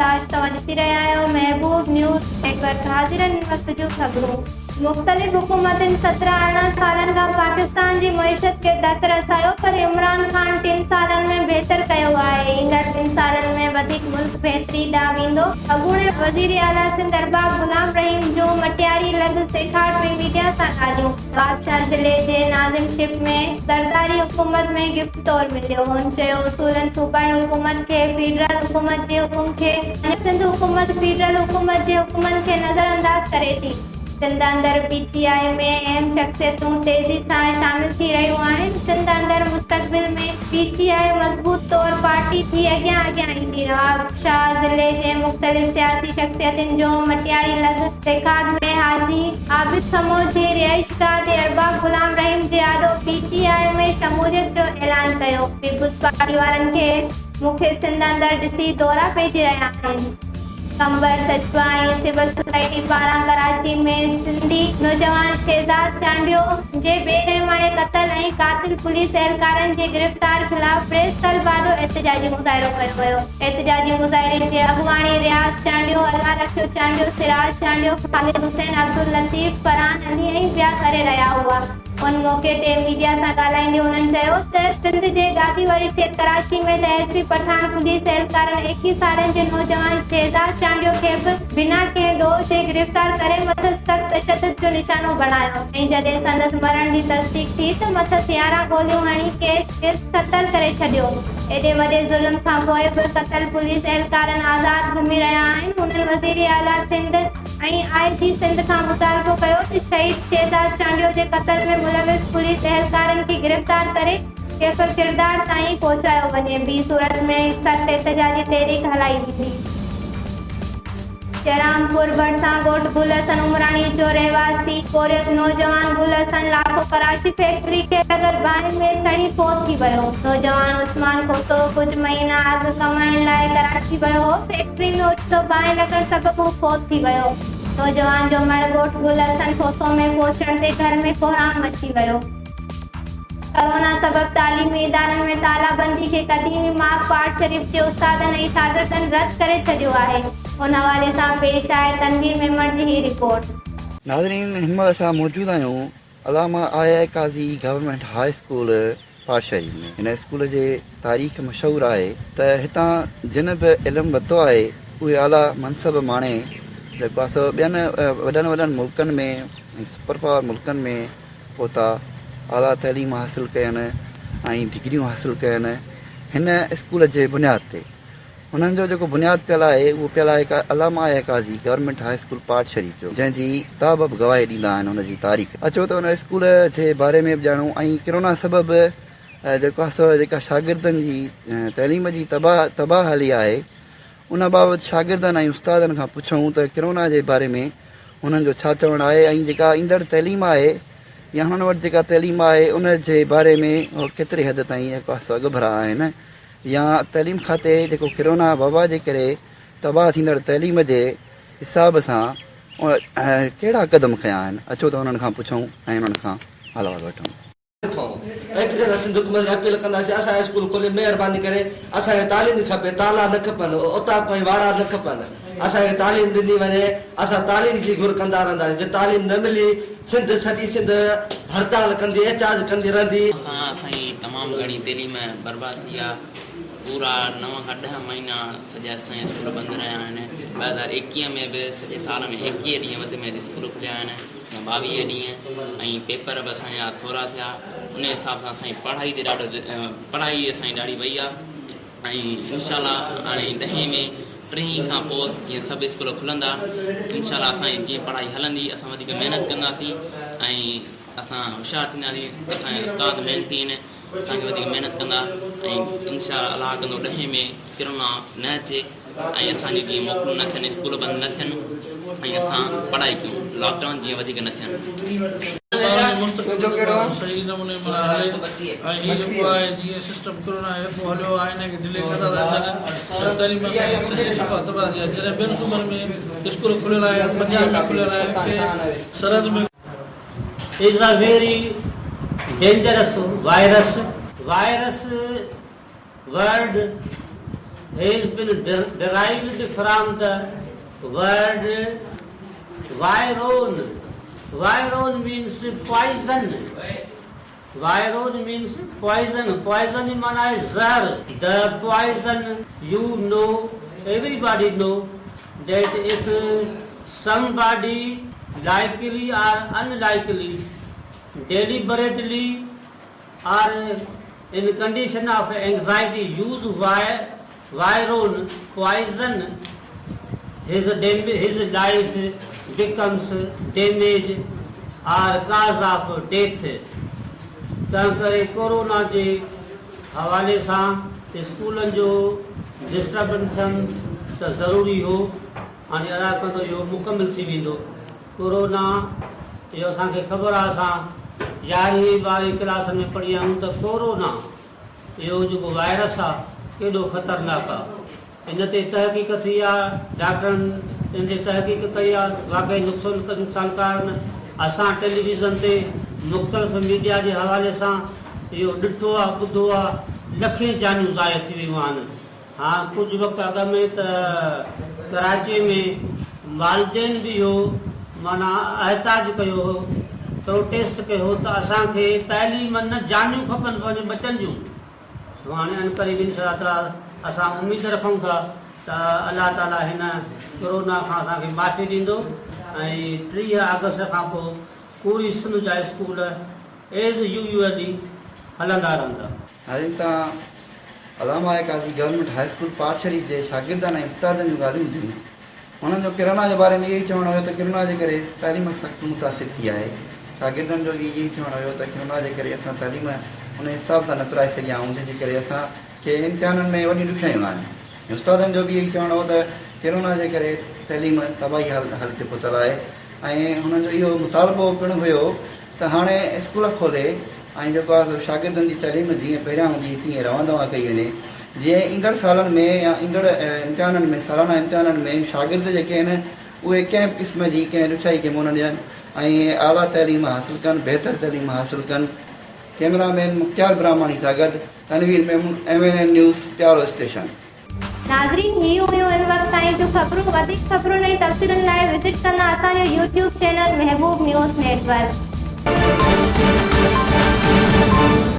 تاج توهان ڏسي رهيا آهيو محبوب نيوز نيٽ ورڪ حاضر آهن هن وقت جون خبرون. مختلف حڪومتن 17 18 سالن کان پاڪستان جي معيشت کي ڌڪ رسايو پر عمران خان ٽن سالن ۾ بهتر ڪيو آهي ايندڙ ٽن سالن ۾ وڌيڪ ملڪ بهتري ڏانهن ويندو، اڳوڻي وزيراعليٰ سنڌ ارباب غلام رحيم جون مٽياري لڳ سيکاٽ ۾ ميڊيا سان ڳالهيون. نوابشاهه ضلعي جي ناظم شپ ۾ زرداري حڪومت ۾ گفٽ طور مليو. هن چيو اصولن صوبائي حڪومت کي فيڊرل حڪومت جي حڪم کي ۽ سنڌ حڪومت فيڊرل حڪومت جي حڪمن کي نظرانداز ڪري ٿي. سنڌ اندر پي ٽي آء ۾ اهم شخصيتون تيزي سان شامل ٿي رهيون آهن، سنڌ اندر مستقبل ۾ پي ٽي آء مضبوط طور پارٽي ٿي اڳيان اڳيان ايندي. نوابشاهه ضلعي جي مختلف سياسي شخصيتن جو مٽياري لڳ سيکاٽ ۾ حاجي عابد سمون جي رهائشگاهه تي ارباب غلام رحيم جي آڏو پي ٽي آء ۾ شموليت جو اعلان ڪيو. پيپلز پارٽي وارن کي مون کي سنڌ اندر ڏسي دورا پئجي رهيا آهن. قمبر سچوا ۽ سول سوسائٽي پاران ڪراچي ۾ سنڌي نوجوان شهزاد چانڊيو جي بي رحماڻي قتل ۽ قاتل پوليس اهلڪارن جي گرفتار خلاف پريس ڪلب آڏو احتجاجي مظاهرو ڪيو ويو. احتجاجي مظاهري جي اڳواڻي رياض چانڊيو، الله رکيو چانڊيو، سراج چانڊيو، خالد حسين، عبداللطيف، فرحان علي ۽ ٻيا ڪري رهيا هئا. ان موقعي تي ميڊيا سان ڳالهائيندي هنن چيو ته سنڌ جي گادي واري شهر ڪراچي ۾ ته ايس پي پٺاڻ پوليس اهلڪارن 21 سالن جي نوجوان شهزاد چانڊيو کي به بنا ڪنهن ڏوهه جي گرفتار ڪري مٿس سخت تشدد جو نشانو بڻايو ۽ جڏهن سندس مرڻ جي تصديق ٿي ته مٿس 11 گوليون هڻي کيس قتل ڪري ڇڏيو. ايڏي وڏي ظلم کانپوء به قتل پوليس اهلڪارن آزاد گهمي رهيا آهن. هنن وزيراعليٰ سنڌ ۽ آء جي سنڌ کان مطالبو ڪيو ته شهيد شهزاد چانڊيو جي قتل ۾ ملوث پوليس اهلڪارن کي گرفتار ڪري ڪيفر ڪردار تائين پهچايو وڃي ٻي صورت ۾ سخت احتجاجي تحريڪ هلائي ويندي. شهرامپور ڀرسان ڳوٺ گل حسن عمراڻي جو رهواسي پورهيت نوجوان گل حسن لاکو ڪراچي فيڪٽري کي لڳل باهه ۾ سڙي فوت ٿي ويو. نوجوان عثمان کوسو ڪجهه مهينا اڳ ڪمائڻ لاء ڪراچي ويو هو. فيڪٽري ۾ اوچتو باهه لڳڻ سبب هو فوت ٿي ويو. نوجوان جو مڙهه ڳوٺ گل حسن کوسو ۾ پهچڻ تي گهر ۾ ڪهرام مچي ويو. ڪورونا سبب تعليمي ادارن ۾ تالا بندي کي قديمي ماڳ پاٽ شريف جي استادن ۽ شاگردن رد ڪري ڇڏيو آهي. ان حوالي سان پيش آهي تنوير ميمڻ جي هي رپورٽ. ناظرين هن مهل اسان موجود آهيون Allama I I Qazi government high school Pat Sharif ۾. هن اسڪول جي تاريخ مشهور آهي ته هتان جن به علم ورتو آهي اهي اعليٰ منصب ماڻي جيڪو آهي سو ٻين وڏن وڏن ملڪن ۾ ۽ سپر پاور ملڪن ۾ پهتا اعليٰ تعليم حاصل ڪين ۽ ڊگريون حاصل ڪين هن اسڪول جي بنياد تي. انهن جو جيڪو بنياد پيل آهي اهو پيل آهي Allama I Qazi government high school Pat Sharif جو جنهن جي ڪتاب به گواهي ڏيندا آهن ان جي تاريخ اچو ته ان اسڪول جي باري ۾ به ڄاڻون ۽ ڪرونا سبب جيڪو آهي سو جيڪا شاگردن جي تعليم جي تباهه تباهه حالي آهي ان بابت شاگردن ۽ استادن کان پڇون ته ڪرونا جي باري ۾ انهن جو ڇا چوڻ آهي ۽ جيڪا ايندڙ تعليم آهي يا هنن وٽ جيڪا تعليم آهي ان جي باري ۾ ڪيتري حد تائين جيڪو آهي سو اڳڀرا آهن يا تعليم کاتي جيڪو ڪرونا وبا جي ڪري تباهه ٿيندڙ تعليم جي حساب سان ڪهڙا قدم کنيا آهن اچو ته انهن کان پڇون ۽ انهن کان حال احوال وٺون. ٿو ايتري اسان سنڌ حڪومت کي اپيل ڪنداسين اسان جا اسڪول کولي مهرباني ڪري اسان کي تعليم کپي تالا نه کپن اوطاقون ۽ واڙا نه کپن اسان کي تعليم ڏني وڃي اسان تعليم جي گهر ڪندا رهنداسين جي تعليم نه ملي سنڌ سڄي سنڌ هڙتال ڪندي احتجاج ڪندي رهندي. اسان اسان جي تمام گهڻي تعليم برباد ٿي آ پورا نو کان ڏهه مهينا سڄا اسان جا اسڪول بند رهيا آهن 2021 ۾ به سڄي سال ۾ 21 ڏينهن وڌ ۾ وڌ اسڪول کليا آهن يا 22 ڏينهن ۽ پيپر به اسان جا ٿورا ٿيا ان حساب سان اسان جي پڙهائي تي ڏاڍو پڙهائي اسان جي ڏاڍي وئي آ ۽ انشاء الله هاڻي ڏهين ۾ ٽيهين کان پوء جيئن سڀ اسڪول کلندا انشاء الله اسان جي جيئن پڙهائي هلندي اسان وڌيڪ محنت ڪنداسين ۽ اسان هوشيار ٿينداسين اسان جا استاد محنتي آهن اسان کي وڌيڪ محنت ڪندا ۽ انشاء الله الله ڪندو ڏهين ۾ ڪرونا نه اچي ۽ اسان جون جيئن موڪلون نه ٿين اسڪول بند نه ٿين ۽ اسان پڙهائي ڪيون لاڪ ڊائون جيئن وڌيڪ نه ٿين. ٻارن جو مستقبل ڏاڍو صحيح نموني معنيٰ هلي ۽ هي جيڪو آهي جيئن سسٽم ڪرونا جو ايپو هليو آهي ان کي ڊلي ڪندا ٿا اچن ته تعليم اسان جي سڄي صفا تباهه ٿي آهي جڏهن ٻين صوبن ۾ اسڪول کليل آهن پنجاب ۾ کليل آهن ڪي سرحد ۾ Is a very dangerous virus. Virus word. has been derived from the word viron. Viron means poison. Viron means poison. Poison جي معنيٰ آهي زهر. The poison you know everybody know that if somebody likely or unlikely deliberately or in condition of anxiety use viron poison his his life becomes damage or cause of death. تنهن ڪري corona جي حوالي سان اسڪولن جو dustbin ٿيڻ ته ضروري هو هاڻي الله ڪندو اهو مڪمل ٿي ويندو. ڪورونا اهو اسان کي خبر آهي اسان يارهين ٻارهين ڪلاس ۾ پڙهي آيا آهيون ته ڪورونا اهو جيڪو وائرس آهي ڪيڏو خطرناڪ آهي ان تي تحقيق ٿي آهي ڊاڪٽرن ان تي تحقيق ڪئي آهي واقعي نقصان نقصانڪار اسان ٽيليويزن تي مختلف ميڊيا جي حوالي سان اهو ڏٺو آهي ٻڌو آهي لکين جانيون ضايع ٿي ويون آهن ها ڪجهه وقت اڳ ۾ ته ڪراچيء ۾ والدين به اهو معنيٰ احتاج ڪيو هو، پروٽيسٽ ڪيو هو ته اسان کي تعليم نه جانيون کپن پنهنجي ٻچن جون. سو هاڻي عنقريب انشاء الله تعاليٰ اسان اميد رکون ٿا ته الله تعاليٰ هن ڪورونا کان اسان کي معافي ڏيندو ۽ 30 آگسٽ کان پوء پوري سنڌ جا اسڪول ايز يوزوئلي هلندا رهندا. ناظرين تان Allama Qazi government high school Pat Sharif جي شاگردن ۽ استادن جون ڳالهيون ٻڌيون. هنن جو ڪرونا جي باري ۾ اهو ئي چوڻ هيو ته ڪرونا جي ڪري تعليم سخت متاثر ٿي آهي. شاگردن جو به اهو ئي چوڻ هيو ته ڪرونا جي ڪري اسان تعليم ان حساب سان نه پرائي سگهيا آهيون جنهن جي ڪري اسان کي امتحانن ۾ وڏيون ڏکيائيون آيون. استادن جو به اهو ئي چوڻ هو ته ڪرونا جي ڪري تعليم تباهي حال تي پهتل آهي ۽ هنن جو اهو مطالبو پڻ هيو ته هاڻي اسڪول کولي ۽ جيڪو آهي سو شاگردن جي تعليم جيئن پهريان هوندي هئي تيئن روان دوان ڪئي وڃي جيئن ايندڙ سالن ۾ يا ايندڙ امتحانن ۾ سالانه امتحانن ۾ شاگرد جيڪي آهن اهي ڪنهن به قسم جي ڪنهن ڏکيائي کي منهن نه ڏين ۽ اعليٰ تعليم حاصل ڪن بهتر تعليم حاصل ڪن ڪئميرا مين مختيار براهماڻي سان گڏ Tanveer Memon M N N news Piyaro station. ناظرين هي هيون هن وقت تائين جون خبرون وڌيڪ خبرن ۽ تفصيلن لاء وزٽ ڪندا اسان جو YouTube channel Mehboob news network.